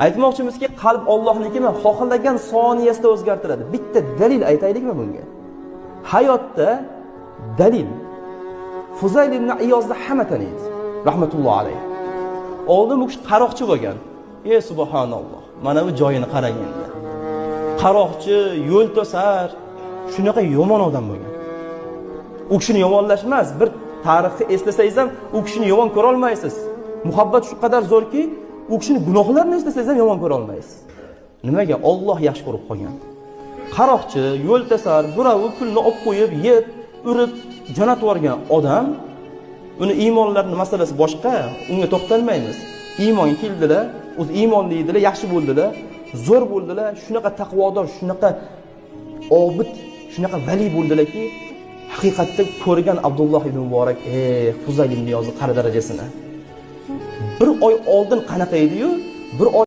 Aytmoqchimizki, qalb Allohnikimi, xohlagan soniyasida o'zgartiradi. Bitta dalil aytaylikmi bunga? Hayotda dalil. Fuzayl ibn Iyozni hamma taniydi, rahmatullohi alayhi. Oldin bu kishi qaroqchi bo'lgan. Ey subhanalloh, mana bu joyini qarang endi. Qaroqchi, yo'l to'sar, shunaqa yomon odam bo'lgan. U kishini yomonlash emas, bir tarixni eslasangiz ham u kishini yomon ko'ra olmaysiz. Muhabbat shu qadar zo'rki, u kishini gunohlarini eslasangiz ham yomon ko'ra olmaysiz. Nimaga? Olloh yaxshi ko'rib qolgan. Qaroqchi, yo'l to'sar, birovi pulni olib qo'yib, yeb, urib, jo'natib yuborgan odam, uni iymonlarini masalasi boshqa, unga to'xtalmaymiz. Iymon keldilar, o'zi iymonli edilar, yaxshi bo'ldilar, zo'r bo'ldilar, shunaqa taqvodor, shunaqa obid, shunaqa vali bo'ldilarki, haqiqatda ko'rgan Abdulloh ibn Muborak, Fuzayl ibn Iyozni qara darajasini. Bir oy oldin qanaqa edi-yu, bir oy